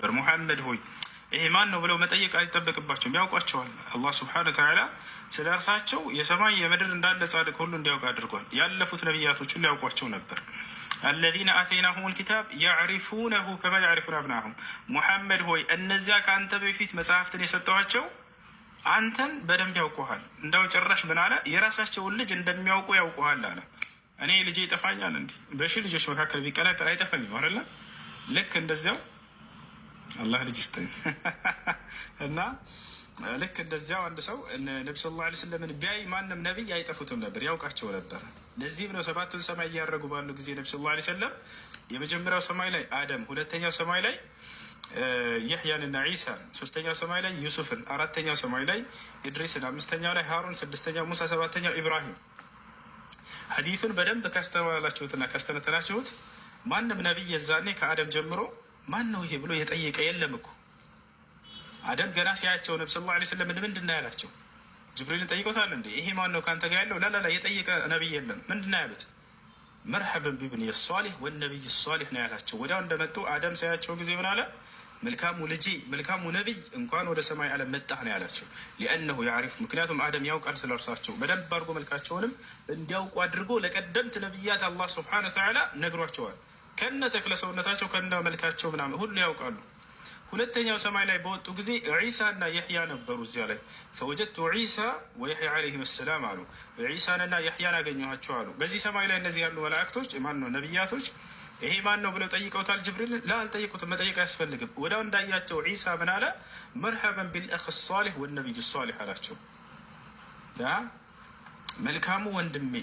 ነበር። ሙሐመድ ሆይ፣ ይሄ ማን ነው ብለው መጠየቅ አይጠበቅባቸውም፣ ያውቋቸዋል። አላህ ስብሐነ ወተዓላ ስለ እርሳቸው የሰማይ የምድር እንዳለ ጻድቅ ሁሉ እንዲያውቅ አድርጓል። ያለፉት ነቢያቶች ሁሉ ያውቋቸው ነበር። الذين آتيناهم الكتاب يعرفونه كما يعرفون أبناءهم። ሙሐመድ ሆይ፣ እነዚያ ከአንተ በፊት መጽሐፍትን የሰጠኋቸው አንተን በደንብ ያውቁሃል። እንዳው ጭራሽ ምን አለ? የራሳቸውን ልጅ እንደሚያውቁ ያውቁሃል አለ። እኔ ልጄ ይጠፋኛል እንዲህ በሺህ ልጆች መካከል ቢቀላቀል አይጠፋኝም አይደለ? ልክ እንደዚያው፣ አላህ ልጅ ይስጠኝ፣ እና ልክ እንደዚያው አንድ ሰው ነቢ ሰለላሁ ዐለይሂ ወሰለምን ቢያይ ማንም ነቢይ አይጠፉትም ነበር፣ ያውቃቸው ነበር። ለዚህም ነው ሰባቱን ሰማይ እያደረጉ ባሉ ጊዜ ነቢ ሰለላሁ ዐለይሂ ወሰለም የመጀመሪያው ሰማይ ላይ አደም፣ ሁለተኛው ሰማይ ላይ የሕያን እና ዒሳን፣ ሶስተኛው ሰማይ ላይ ዩሱፍን፣ አራተኛው ሰማይ ላይ ኢድሪስን፣ አምስተኛው ላይ ሃሩን፣ ስድስተኛው ሙሳ፣ ሰባተኛው ኢብራሂም። ሐዲሱን በደንብ ካስተዋላችሁትና ካስተነተናችሁት ማንም ነቢይ የዛኔ ከአደም ጀምሮ ማን ነው ይሄ ብሎ የጠየቀ የለም እኮ። አደም ገና ሲያያቸው ነብ ሰለላሁ ዐለይሂ ወሰለም ምንድን ነው ያላቸው? ጅብሪልን ጠይቆታል እንዴ? ይሄ ማን ነው ከአንተ ጋር ያለው? ላላላ፣ የጠየቀ ነቢይ የለም። ምንድን ነው ያሉት? مرحبا بابني الصالح والنبي الصالح ነው ያላቸው። ወዲያው እንደመጡ አደም ሲያያቸው ጊዜ ምን አለ? መልካሙ ልጄ፣ መልካሙ ነቢይ፣ እንኳን ወደ ሰማይ ዓለም መጣህ ነው ያላቸው። لأنه يعرف፣ ምክንያቱም አደም ያውቃል ስለ እርሳቸው በደንብ አድርጎ፣ መልካቸውንም እንዲያውቁ አድርጎ ለቀደምት ነቢያት አላህ ስብሐነ ወተዓላ ነግሯቸዋል። ከነ ተክለ ሰውነታቸው፣ ከነ መልካቸው ምናምን ሁሉ ያውቃሉ። ሁለተኛው ሰማይ ላይ በወጡ ጊዜ ዒሳ እና የሕያ ነበሩ። እዚያ ላይ فوجدت عيسى ويحيى عليهما السلام አሉ። ዒሳንና የሕያን አገኘኋቸው አሉ። በዚህ ሰማይ ላይ እነዚህ ያሉ መላእክቶች፣ ማን ነው፣ ነቢያቶች ይሄ ማን ነው ብለው ጠይቀውታል ጅብሪል? ላ፣ አልጠየቁትም። መጠየቅ አያስፈልግም። ወዲያው እንዳያቸው ዒሳ ምን አለ? مرحبا بالأخ الصالح والنبي الصالح አላቸው። መልካሙ ወንድሜ፣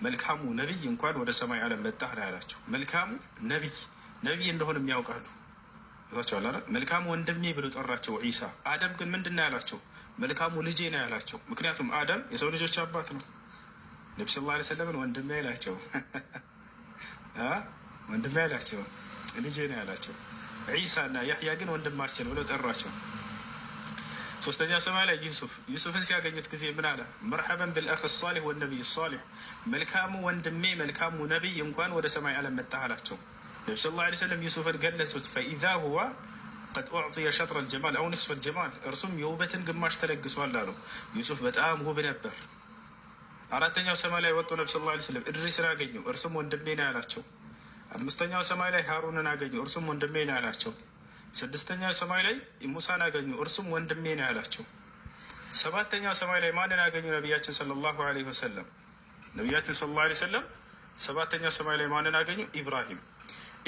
መልካሙ ነቢይ፣ እንኳን ወደ ሰማይ ዓለም መጣህ ነው ያላቸው። መልካሙ ነቢይ፣ ነቢይ እንደሆነም ያውቃሉ። መልካሙ ወንድሜ ብሎ ጠራቸው ዒሳ። አደም ግን ምንድን ነው ያላቸው? መልካሙ ልጄ ነው ያላቸው። ምክንያቱም አደም የሰው ልጆች አባት ነው። ነቢ ሰለላሁ ዐለይሂ ወሰለምን ወንድሜ አይላቸው፣ ወንድሜ አይላቸው፣ ልጄ ነው ያላቸው። ዒሳ እና ያሕያ ግን ወንድማችን ብለው ጠሯቸው። ሶስተኛ ሰማይ ላይ ዩሱፍ። ዩሱፍን ሲያገኙት ጊዜ ምን አለ? مرحبا بالأخ الصالح والنبي الصالح፣ መልካሙ ወንድሜ፣ መልካሙ ነቢይ፣ እንኳን ወደ ሰማይ ዓለም መጣህ አላቸው። ነቢ ሰለላሁ ዐለይሂ ወሰለም ዩሱፍን ገለጹት። فإذا هو قد أعطي شطر الجمال أو نصف الجمال፣ እርሱም የውበትን ግማሽ ተለግሷል አሉ። ዩሱፍ በጣም ውብ ነበር። አራተኛው ሰማይ ላይ ወጡ። ነቢ ሰለላሁ ዐለይሂ ወሰለም እድሪስን አገኙ። እርሱም ወንድሜ ነው ያላቸው። አምስተኛው ሰማይ ላይ ሃሩንን አገኙ። እርሱም ወንድሜ ነው ያላቸው። ስድስተኛው ሰማይ ላይ ሙሳን አገኙ። እርሱም ወንድሜ ነው ያላቸው። ሰባተኛው ሰማይ ላይ ማንን አገኙ? ነቢያችን ሰለላሁ ዐለይሂ ወሰለም። ነቢያችን ሰለላሁ ዐለይሂ ወሰለም ሰባተኛው ሰማይ ላይ ማንን አገኙ? ኢብራሂም።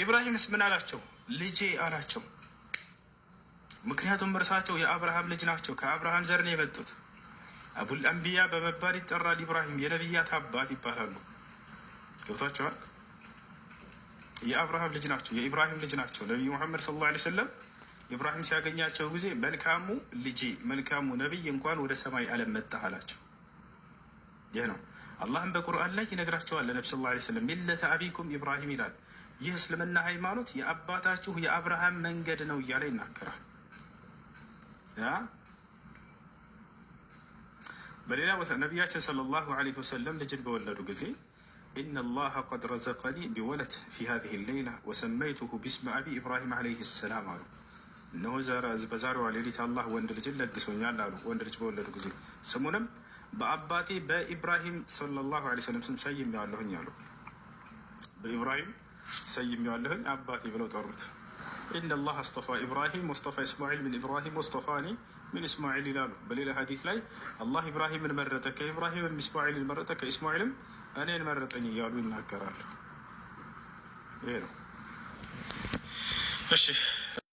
ኢብራሂምስ ምን አላቸው? ልጄ አላቸው። ምክንያቱም እርሳቸው የአብርሃም ልጅ ናቸው። ከአብርሃም ዘር ነው የመጡት። አቡል አንቢያ በመባል ይጠራል። ኢብራሂም የነቢያት አባት ይባላሉ። ገብቷቸዋል። የአብርሃም ልጅ ናቸው። የኢብራሂም ልጅ ናቸው። ነቢዩ ሙሐመድ ሰለላሁ ዐለይሂ ወሰለም ኢብራሂም ሲያገኛቸው ጊዜ መልካሙ ልጄ፣ መልካሙ ነቢይ፣ እንኳን ወደ ሰማይ ዓለም መጣህ አላቸው። ይህ ነው። አላህም በቁርአን ላይ ይነግራቸዋል ለነቢ ሰለላሁ ዐለይሂ ወሰለም፣ ملة أبيكم إبراهيم ይላል። ይህ እስልምና ሃይማኖት የአባታችሁ የአብርሃም መንገድ ነው እያለ ይናገራል። በሌላ ቦታ ነቢያችን ሰለላሁ ዐለይሂ ወሰለም ልጅን በወለዱ ጊዜ إن الله قد رزقني بولد في هذه الليلة وسميته باسم أبي إبراهيم عليه السلام አሉ። እነሆ በዛሬዋ ሌሊት አላህ ወንድ ልጅን ለግሶኛል አሉ። ወንድ ልጅ በወለዱ ጊዜ ስሙንም በአባቴ በኢብራሂም ሰለላሁ ዐለይሂ ወሰለም ስም ሰይሜዋለሁኝ አሉ። በኢብራሂም ሰይሜዋለሁኝ፣ አባቴ ብለው ጠሩት። إن الله اصطفى إبراهيم واصطفى إسماعيل من إبراهيم واصطفاني من إسماعيل ይላሉ። በሌላ ሀዲት ላይ አላህ ኢብራሂምን መረጠ፣ ከኢብራሂምም እስማዒልን መረጠ፣ ከኢስማዒልም እኔን መረጠኝ እያሉ ይናገራሉ። ይሄ ነው። እሺ።